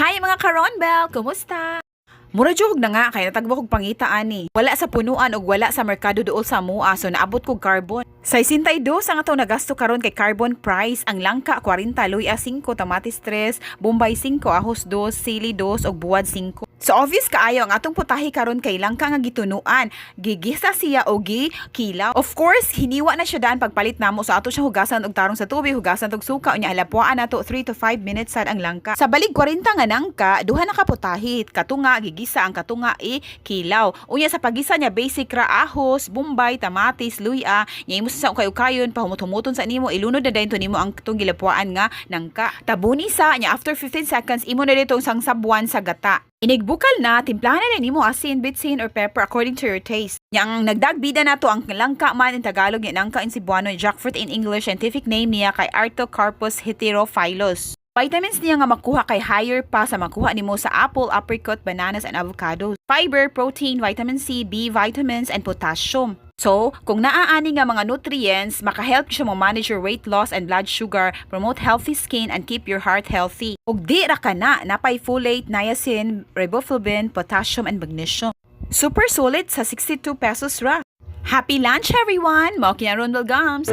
Hi, mga karonbel! Kumusta? Mura jud na nga kay natagbo kog pangita ani. Wala sa punuan ug wala sa merkado duol sa mua, so naabot kog Carbon. 62 ang atong nagasto karon kay Carbon price. Ang langka 40, luya 5, kamatis 3, bombay 5, ahos 2, sili 2 ug buwad 5. So obvious kaayo ang atong putahe karon kay langka nga gitunuan. Gigisa siya og gikilaw. Of course, hiniwa na siya daan pagpalit namo sa ato siya hugasan og tarong sa tubig, hugasan og suka, unya halapwaan nato 3 to 5 minutes sad ang langka. Sa balig 40 nga nangka, duha na ka putahe. Katunga gigisa, ang katunga i kilaw. Unya sa pagisa niya, basic ra: ahos, bombay, kamatis, luya. Nya imo sa ukay-ukayon, pahumot-humuton sa nimo, ilunod na dayon to nimo ang tong gilapwaan nga nangka. Tabuni sa nya after 15 seconds, imo na ditong sangsabwan sa gata. Inigbukal na, timplahan na nimo asin, bitsin or pepper according to your taste. Nya ang nagdagbida nato ang langka man in Tagalog, nya nangka in Cebuano, jackfruit in English, scientific name niya kay Artocarpus heterophyllus. Vitamins niya nga makuha kay higher pa sa makuha nimo sa apple, apricot, bananas, and avocados. Fiber, protein, vitamin C, B vitamins, and potassium. So, kung naaani nga mga nutrients, makahelp siya mo manage your weight loss and blood sugar, promote healthy skin, and keep your heart healthy. Ug di ra kana, napay folate, niacin, riboflavin, potassium, and magnesium. Super solid sa ₱62 ra. Happy lunch, everyone! Mao kini Ronbel Gums!